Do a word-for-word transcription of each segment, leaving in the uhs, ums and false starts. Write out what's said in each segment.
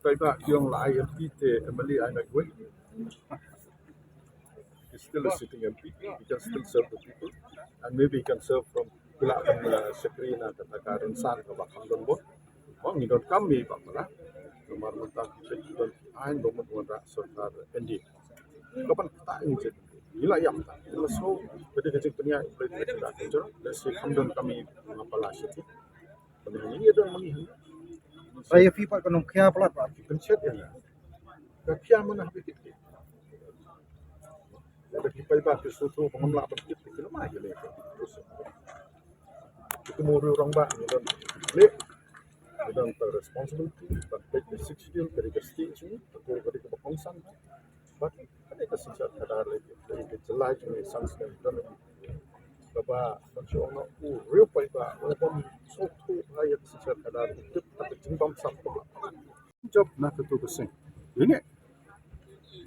Paidbah ki ong la ai M P te M L A ai na kawei. He's still a sitting M P. He can still serve the people. And maybe he can serve from ki la kan, uh, shakri na kata ka rynsan kaba kham don bor. Ong ngi donkam i Bah Mala. Namar mynta ki don ki aiñ ba mut wanrah sorkar N D A. Ka ban kata ngi jin. Ngi la ïam ta. Ngi la sngew ka dei ka jingpynïaid Blei ka jingpynïaid. Let's say kham donkam i Bah Mala shiti. Pynïaid ngi don ma ngi. Ba ïa phi pat ka nongkhia palat ba ki pynshet ïa nga. Ka khia mana ha phi kit kit. Lada ki paidbah ki sngewthuh ba ngam lah ban kit kit ki la ma ïa leh. Ki kumno rangbah ngi don leh. Ngi don ka responsibility ban peit ka Sixth Schedule ka dei ka state jong ngi, ka dei ka kongsan. Bad ka dei ka synshar khadar lei, ka dei ka jylla jong ngi san snem don. Kaba ban shu ong na u riew paidbah u bym sngewthuh ba ïa ka synshar khadar u tip ka jingbamsap kaba. Jop na katu ka seng. Ine.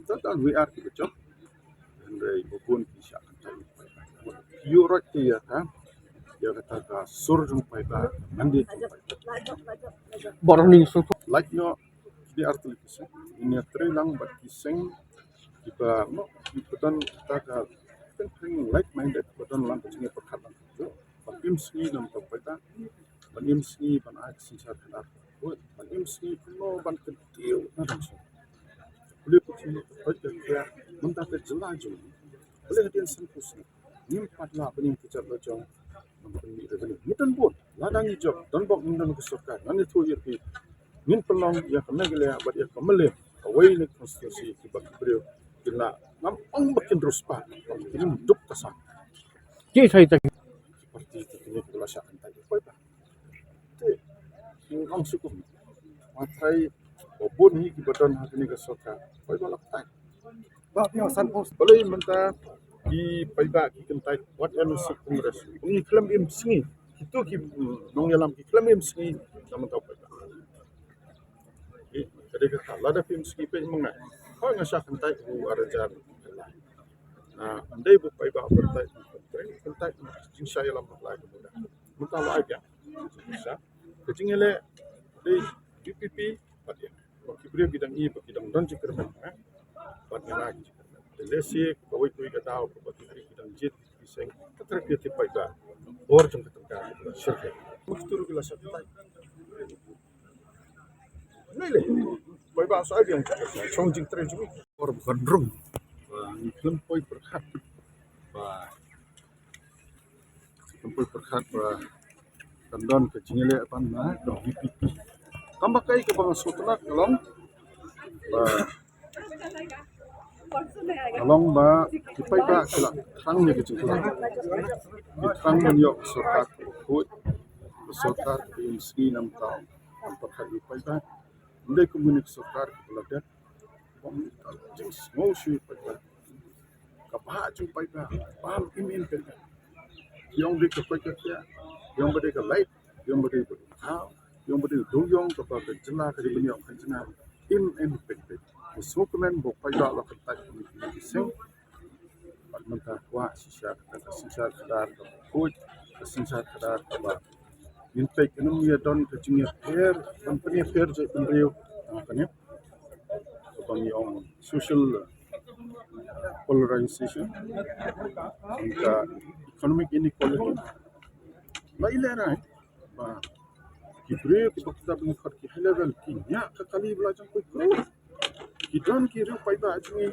Tang tang wi ar ki jop. Hynrei ba bun ki shah kyntait. Ïoh rot ki ïa ka, ïa kata ka sur jong paidbah, mandate jong paidbah. Bor ni su. Lait noh, ki ar tylli ki seng. Ine trei lang bad ki seng kiba, no, kiba don kata ka teng teng like minded, ba don lang ka jingïapyrkhat lang. Ban im sngi na bynta paidbah, ban im sngi ban ai ka synshar khadar. Ban im sngi kumno ban kyntiew na dang shu. Pule pule pule pule mynta ka jylla jong ngi. Pule hadien sanphew snem. Ngim pat lah ban im ki jait la jong. Ban pynmih revenue. Ngi don bun. Lada ngi jop, don bok ngi don ka sorkar. Ngan ïathuh ïa phi. Ngin pynlong ïa ka Meghalaya bad ïa ka Mawlai. Kawei na ka constituency kiba ki briew kin lah. Ngam ong ba kin riewspah. Kin duk ka sang. Ki sai ta. Parti ki kine ki la shah kyntait. Poi ba. Te, ngam shu kum. Nga tharai ba bun hi kiba don ha kane ka sorkar. Poi ba la kyntait. Ba phi ong san post. Balei mynta ki paidbah ki kyntait wat M C Congress. Ngi khlem im sngi. Kitu ki, mm, nongïalam ki khlem im sngi na mynta paidbah. Ki, ka dei kata lada phi im sngi phi im nga. Hoi nga shah kyntait u ar hajar. Na, ym dei ba paidbah kyntait, kyntait, kyntait jingshah ïalam ba la ka mynta. Mynta la ai biang. Ka jingïaleh dei V P P bad ïa. Ba ki briew ki dang i, ba ki dang don jingkyrmen, eh. Bad ïa la ki jingkyrmen. Te lehse kawei kawei ka daw kaba ki briew ki dang jied ki seng. Ka trei ki tip paidbah. Bor jong ka tyngka. Shirkhe. Muktur ki la shah kyntait. Nai le. Paidbah sa ai biang. Shong jingtrei jong. Bor ban rung. Ba ngi khlem poi pyrkhat. Ba Kan poi pyrkhat ba kan don ka jingïaleh ban na dong V P P. Tang ba kaei kaba nga sngewtynnat ka long ba, ka long ba ki paidbah ki la thrang ïa ka jingkylla. Ki thrang ban ïoh sorkar kaba khuid, ka sorkar kaba im sngi nam taw. Kan pyrkhat ïa ki paidbah. Ym dei kumne ka sorkar kaba la dep. Jingsngewsih paidbah. Ka bha jong paidbah. Bam im im paidbah. Ïong dei ka paidbah ka. Ïong ba dei ka light. Ïong ba dei ka thaw. Ïong ba dei ka dewïong kaba ka jylla ka dei ban ïoh ka jingim. Im im paidbah. Ka sngewkmen ba paidbah la kyntait ka seng. Bad mynta kwah shisha ka synshar khadar kaba khuid, ka synshar khadar kaba ngin peit kan ym ïa don ka jingïapher, ban pynïapher jaitbynriew, ah, kane kaba ngi ong social polarization, ka economic inequality. La i lehrain ba ki briew kiba kata ba ngi khot ki high level ki ñiah ka kali ba la jong khuid khuid. Ki don ki riew paidbah jong ngi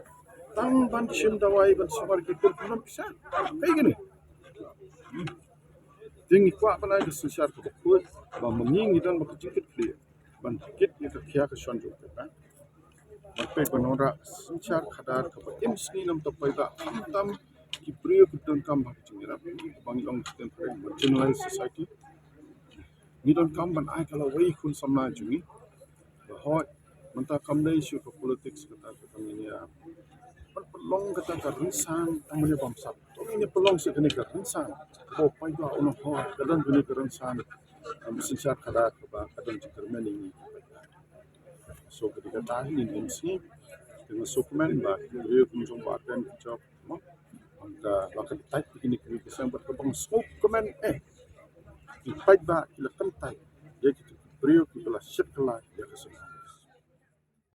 tang ban shim dawai ban sumar ki kur ki lam pisa. Kaei kane? Te ngi kwah ban ai ka synshar kaba khuid ba ma ngi ngi don ba ka jingkitkhlieh ban kit ïa ka khia ka shon jong paidbah. Ban peit ban wanrah synshar khadar kaba im sngi nam taw paidbah khamtam ki briew ki donkam ha ka jingïarap ba ngi ong ki marginalized society. Ngi donkam ban ai ka lawei khun samla jong ngi. Ba hoi, mynta kam dei shuh ka politics kata kaba ngin ïa pynlong kata ka rynsan tang ban ïa bamsap. To ngin ïa pynlong shuh kane ka rynsan. Ba u paidbah un ong hoi, ka don kane ka rynsan. Am, synshar khadar kaba ka don jingkyrmen ïa ngi. So ka dei kata hi ngin im sngi. Te nga sngewkmen ba ki briew kum jong Bah Ardent ki jop. Mo, mynta la kyntait ïa kine ki briew ki seng bad kaba nga sngewkmen eh. Ki paidbah ki la kyntait ïa ki briew kiba la shit kylla ïa ka seng.